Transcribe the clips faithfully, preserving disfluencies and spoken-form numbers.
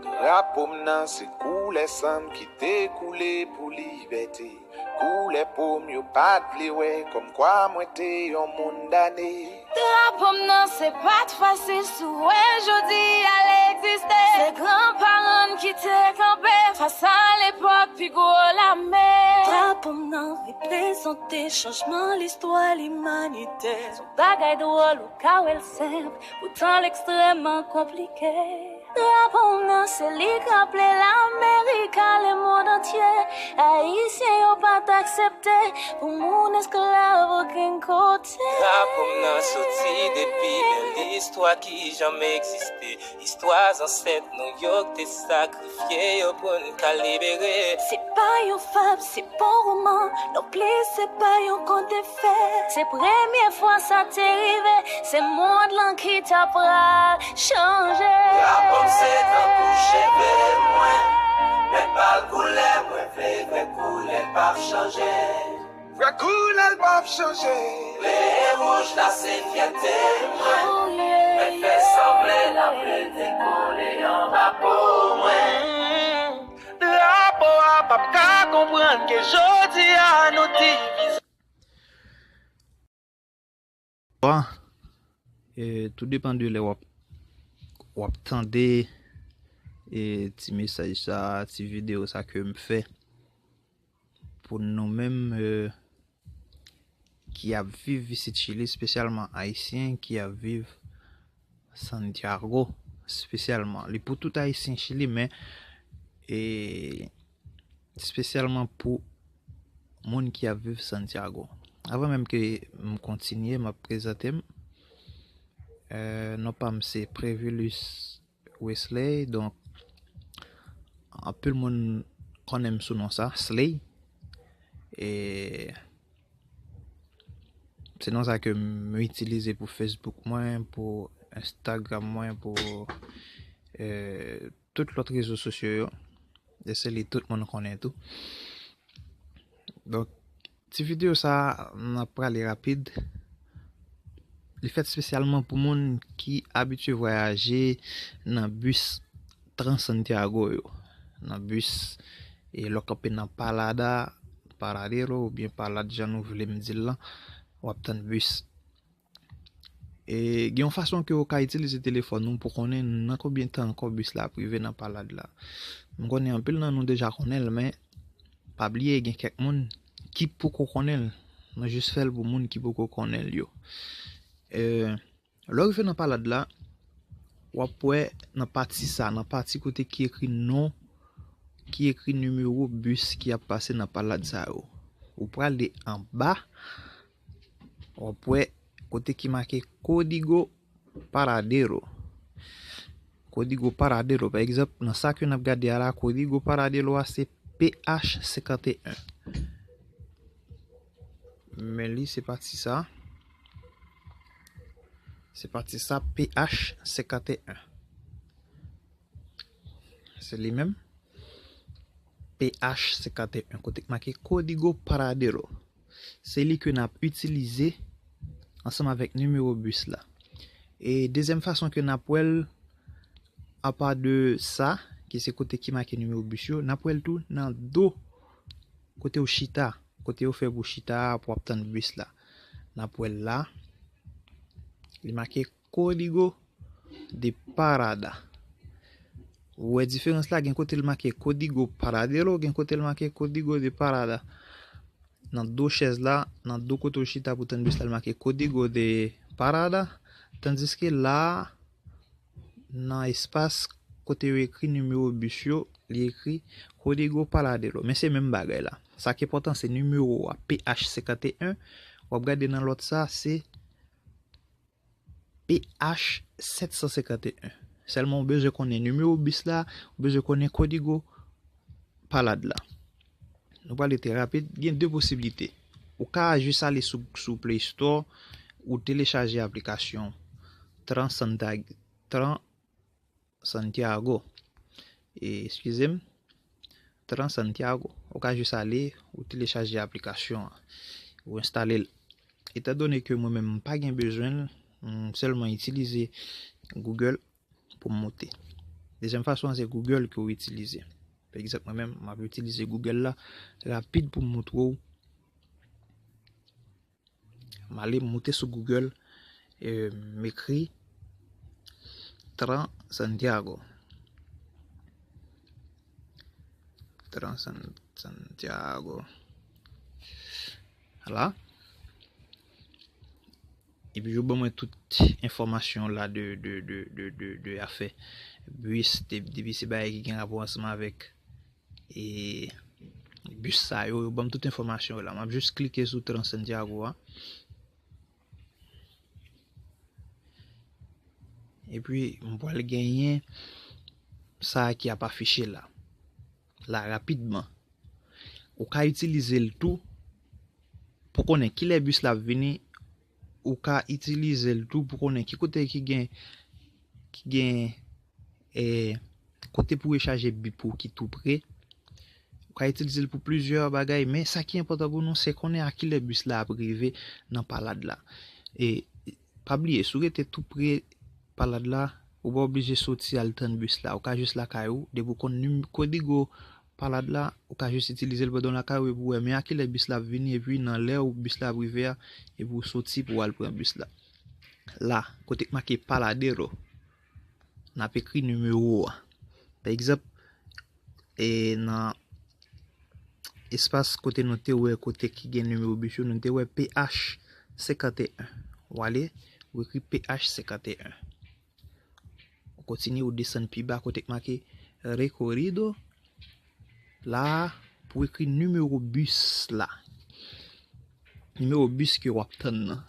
Drapo m nan se koulè san m ki te koule pou libète. Koulè po m yo pa t vle wè, kòmkwa mwen te yon moun dane. Drapo m nan se pa t fasil si w wè jodi a l egziste. Se granparan n ki te kanpe fas a lepòk pi gwo lame. Drapo m nan reprezante chanjman listwa limanite. Se yon bagay dwòl, ou ka wè l senp, poutan l ekstrèmman konplike. Drapo m nan se li k raple Lamerik a lemonn antye. Ayisyen yo pa t aksepte pou moun esklav okenn kote. Drapo m nan soti depi bèl istwa ki janm egziste. Istwa zansèt nou yo k te sakrifye yo pou n ka libere. Se pa yon fab, se pa yon woman, nonplis se pa yon kont de fè. Se premye fwa sa te rive, se mond lan ki ta pral chanje. Drapo m se tankou cheve mwen, men pa l koulè mwen vle, vrè koulè l p ap chanje. Vrè koulè l p ap chanje. Ble e wouj la se fyète mwen, men fè sanble laple te kole anba po mwen. Drapo a p ap ka konprann ke jodi a nou divize. Bon, e, tou depann de lè w ap, w ap tande, e, ti mesaj sa, ti videyo sa ke m fè pou nou menm, e, ki ap viv isit Chili, espesyalman Ayisyen ki ap viv Santiago, espesyalman. Li pou tout Ayisyen Chili, men, e, espesyalman pou moun ki ap viv Santiago. Avan menm ke m kontinye, m ap prezante m. E, non pa m se Previlus Wesley, donk, anpil moun konnen m sou non sa, Slay. E se non sa ke m itilize pou Facebook mwen, pou Instagram mwen, pou, e, tout lòt rezo sosyo yo. E se li tout moun konnen tou. Donk, ti videyo sa, n ap prale rapid. Li fèt espesyalman pou moun ki abitye vwayaje nan bis Trans Santiago yo. Nan bis, e lè w kanpe nan Parada, Paradero, oubyen Palad, jan nou vle m di l lan, w ap tann bis. E gen yon fason ke w ka itilize telefòn ou pou konnen nan konbyen tan ankò bis la ap rive nan Palad la. M konnen anpil nan nou deja konnen l, men pa bliye gen kèk moun ki poko konnen l. Nou jis fè l pou moun ki poko konnen l yo. E, lè w rive nan Palad la, w ap wè nan pati sa, nan pati kote ki ekri non, ki ekri nimewo bis ki ap pase nan Palad sa yo. Ou prale anba, w ap wè kote ki make Código Paradero. Código Paradero, pa egzanp, nan sa ke n ap gade a la, Código Paradero a se P H senkanteyen. Men li, se pati sa. Se pati sa, P H senkanteyen. Se li menm. P H senkanteyen, kote k make Código Paradero. Se li ke n ap itilize ansanm avèk nimewo bis la. E dezyèm fason ke n ap wè l, apa de sa, ki se kote ki make nimewo bis yo, n ap wè l tou nan do kote w chita, kote yo fè pou chita a, pou w ap tann bis la. N ap wè l la. Li make Código de Parada. Ou wè diferans la, gen kote l make Código Paradero, gen kote l make Código de Parada. Nan do chèz la, nan do kote w chita pou tann bis la, l make Código de Parada, tandiske la, nan espas kote yo ekri nimewo bis yo, li ekri Código Paradero. Men se menm bagay la. Sa ki enpòtan, se nimewo a, P H senkanteyen. W ap gade nan lòt sa, se P H sèt san senkanteyen. Sèlman ou bezwen konnen nimewo bis la, ou bezwen konnen Código Palad la. Nou prale trè rapid, gen de posiblite. Ou ka jis ale sou, sou Play Store, ou telechaje aplikasyon Trans Santa-, Tran-, Santiago. E, eskize m, Trans Santiago. Ou ka jis ale, ou telechaje aplikasyon an, ou enstale l. Etandone ke mwen menm m pa gen bezwen l, m sèlman itilize Google pou m moute. Dezyèm fason an, se Google ke w itilize. Pa egzanp, mwen menm, m ap itilize Google la rapid pou m montre w. M ale, m moute sou Google, e, m ekri Transantiago. Transantiago. La. Epi yo ban mwen tout enfòmasyon la de, de, de, de, de, de afè bis, de, depi se bagay ki gen rapò ansanm avèk, e, bis sa yo, yo ban m tout enfòmasyon yo la. M ap jis klike sou Transantiago a. Epi, m pral genyen sa ki ap afiche la. La, rapidman. Ou ka itilize l tou pou konnen kilè bis la ap vini. Ou ka itilize l tou pou konnen ki kote ki gen, ki gen, e, kote pou rechaje bip ou ki tou pre. Ou ka itilize l pou plizyè bagay, men sa ki enpòtan pou nou, se konnen a kilè bis la ap rive nan palad la. E pa bliye, si w rete tou pre palad la, ou pa oblije soti al tann bis la. Ou ka jis lakay ou, depi w konn nim-, kodigo palad la, ou ka jis itilize l pandan w lakay ou epi w wè men a kilè bis la ap vini, epi nan lè ou bis la ap rive a, epi w soti pou w al pran bis la. La, kote k make Paladero, n ap ekri nimewo a. Pa egzanp, e nan espas kote nou te wè kote ki gen nimewo bis yo, nou te wè P H senkanteyen. W ale, w ekri P H senkanteyen. Ou kontinye, ou desann pi ba kote k make Recorrido. La, pou ekri nimewo bis la. Nimewo bis ke w ap tann nan.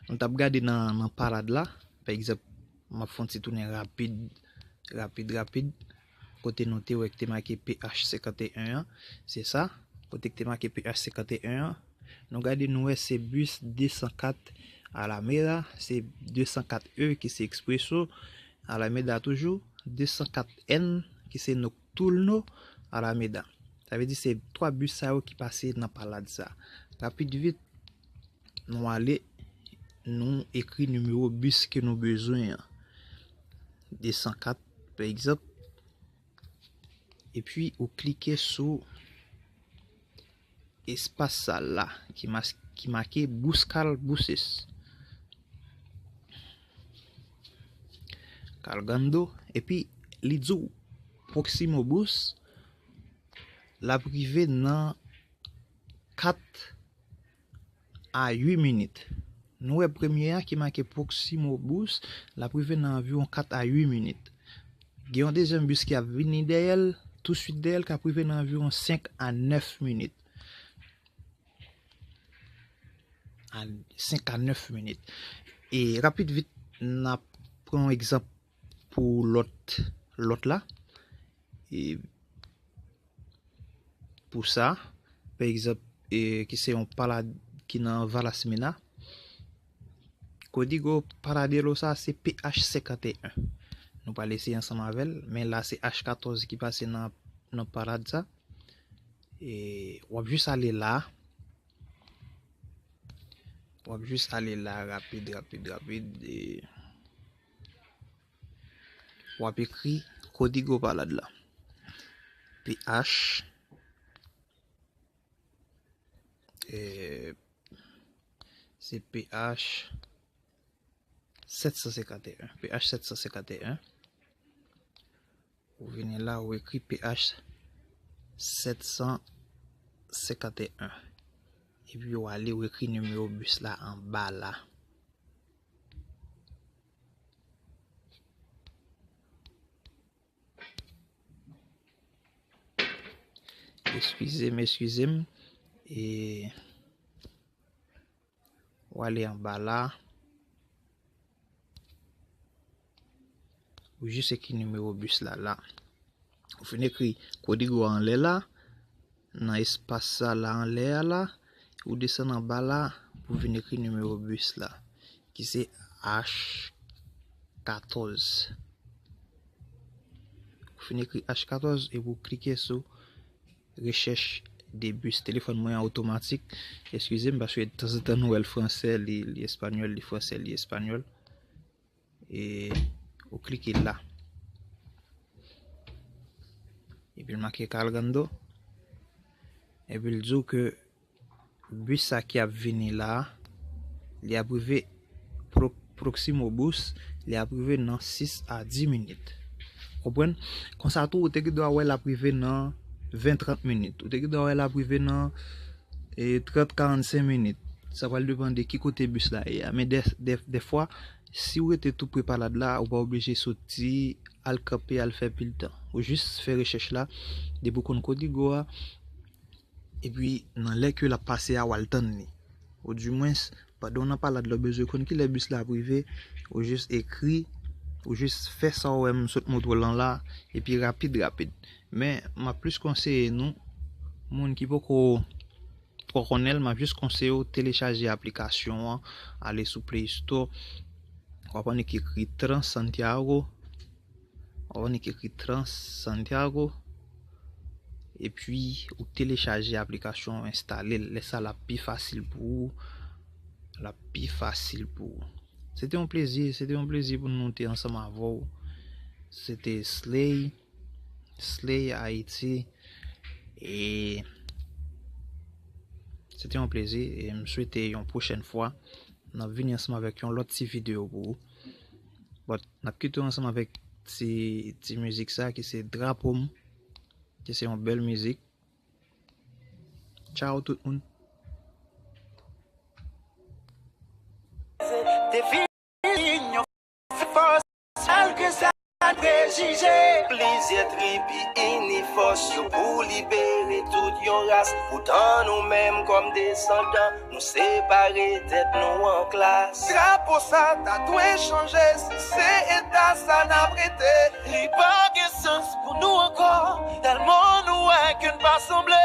Nou t ap gade nan, nan palad la. Pa egzanp, m ap fè yon ti tounen rapid, rapid, rapid. Kote nou te wè ki te make P H senkanteyen an, se sa. Kote ki te make P H senkanteyen an, nou gade, nou wè se bis de san kat Alameda, se de san kat E ki se Expresso, Alameda toujou, de san kat N ki se Nocturno, Alameda. Sa vle di se twa bis sa yo ki pase nan palad sa. Rapid vit, nou ale, nou ekri nimewo bis ke nou bezwen an. De san kat, pa egzanp. Epi ou klike sou espas sa la ki mas-, ki make Buscar Buses. Cargando, epi li di w Próximo Bus, l ap rive nan kat a uit minit. Nou wè premye a ki make Próximo Bus, l ap rive nan anviwon kat a uit minit. Gen yon dezyèm bis ki ap vini dèyè l, touswit dèyè l, k ap rive nan anviwon senk a nèf minit. A, senk a nèf minit. E rapid vit, n ap pran yon egzanp pou lòt, lòt la. E pou sa, pa egzanp, e, ki se yon palad ki nan Valasmena. Kodigo Paladero sa, se P H senkanteyen. Nou pral eseye ansanm avè l, men la se H katòz ki pase nan, nan palad sa. E w ap jis ale la. W ap jis ale la rapid, rapid, rapid. E w ap ekri Kodigo Palad la. P H, e, se P H sèt san senkanteyen. P H sèt san senkanteyen. Ou vini la, ou ekri P H sèt san senkanteyen. Epi ou ale, ou ekri nimewo bis la anba la. Eskize m, eskize m. E w ale anba la. Ou jis ekri nimewo bis la la. Ou fin ekri kodigo a anlè la, nan espas sa la anlè a la, ou desann anba la pou vin ekri nimewo bis la, ki se H katòz. Ou fin ekri H katòz epi ou klike sou rechèch de bis. Telefòn mwen an otomatik. Eskize m, paske tanzantan nou wè l fransè, li, li espanyòl, li fransè, li espanyòl. E ou klike la. Epi l make Cargando. Epi l di w ke bis sa ki ap vini la a, li ap rive Pro-, Proximo Bus, li ap rive nan sis a dis minit. Konprann? Konsa tou, ou te gen dwa wè l ap rive nan ven, trant minit. Ou te gen dwa wè l ap rive nan, e, trant, karannsenk minit. Sa pral depann de ki kote bis la ye a. Men dè, dè, dèfwa, si w rete tou pre palad la, ou pa oblije soti, al kanpe, al fè pil tan. Ou jis fè rechèch la, depi w konn Código a, epi nan lè ke l ap pase a, w al tann li. Oudimwens, pandan w nan palad la, w bezwen konn kilè bis la ap rive, ou jis ekri, ou jis fè sa w wè m sot montre w lan la, epi rapid, rapid. Men, m ap plis konseye nou, moun ki poko twò konnen l, m ap jis konseye w telechaje aplikasyon an, ale sou Play Store, w ap annik ekri Trans Santiago, w ap annik ekri Trans Santiago, epi ou telechaje aplikasyon an, w enstale l. Lè sa, l ap pi fasil pou ou, l ap pi fasil pou ou. Se te yon plezi, se te yon plezi pou nou te ansanm avè w. Se te Slay, Slay Haiti. E se te yon plezi. E m swete yon pwochèn fwa, n ap vini ansanm avèk yon lòt ti videyo pou ou. But, n ap kite w ansanm avèk ti, ti mizik sa ki se Drapo m, ki se yon bèl mizik. Tchao tout moun. Devine yon fòs, malgre sa prejije. Plizyè tribi ini fòs yo pou libere tout yon ras. Poutan nou menm kòm desandan, nou separe tèt nou an klas. Drapo sa ta dwe chanje, si se eta sa n ap rete. Li pa gen sans pou nou ankò, tèlman nou wè ke n pa sanble.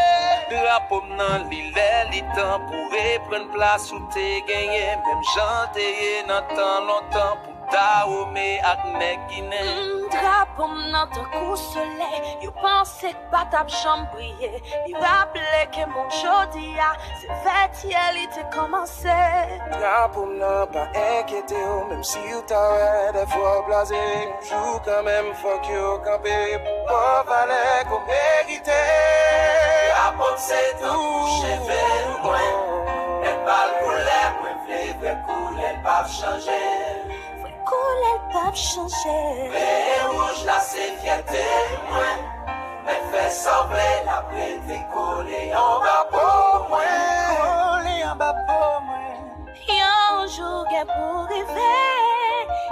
Drapo m nan li lè li tan pou reprann plas ou te genyen, menm jan te ye nan tan lontan pou Dawome ak nèg Ginen. Mm, drapo m nan tankou solèy, yo panse k pa t ap janm briye. Li raple ke moun jodi a, se vètyè li te kòmanse. Drapo m nan pa enkyete w, menm si w ta wè dèfwa w blaze. Yon jou kanmenm fòk yo kanpe pou ba w valè ke w merite. Drapo m se tankou cheve mwen, mèt bal koulè mwen vle, vrè koulè l p ap chanje. Vrè koulè l p ap chanje. Veye wouj la se fyète mwen. Mèt fè sa w vle, l ap rete kole anba po mwen. Kole anba po mwen. Yon jou gen pou rive,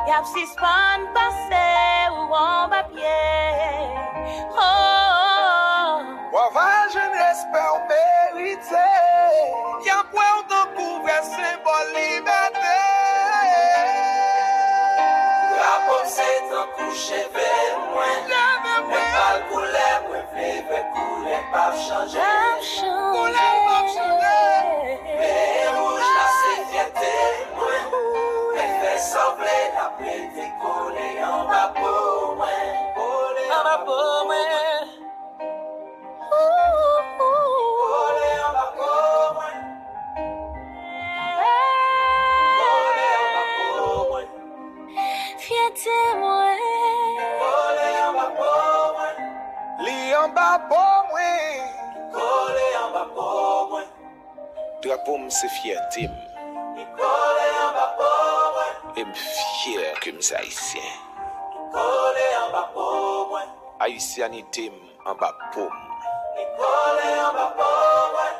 y ap sispann pase ou anba pye. Oh, oh, oh. W a va jwenn respè w merite. Y ap wè w tankou vrè senbòl libète. Drapo m se tankou cheve mwen. Cheve mwen. Mèt bal koulè mwen vle, vrè koulè p ap chanje. P ap chanje. Koulè p ap chanje. Veye wouj la se fyète mwen. Mèt fè sa w vle, l ap rete kole anba po mwen. Kole anba po mwen. Kole anba po mwen. Kole anba po mwen. Fyète mwen. Kole anba po mwen. Li anba po mwen. Kole anba po mwen. Drapo m se fyète m. Li kole anba po mwen. E m fyè ke m se ayisyen. Li kole anba po mwen. Ayisyanite m anba po m. Li kole anba po mwen.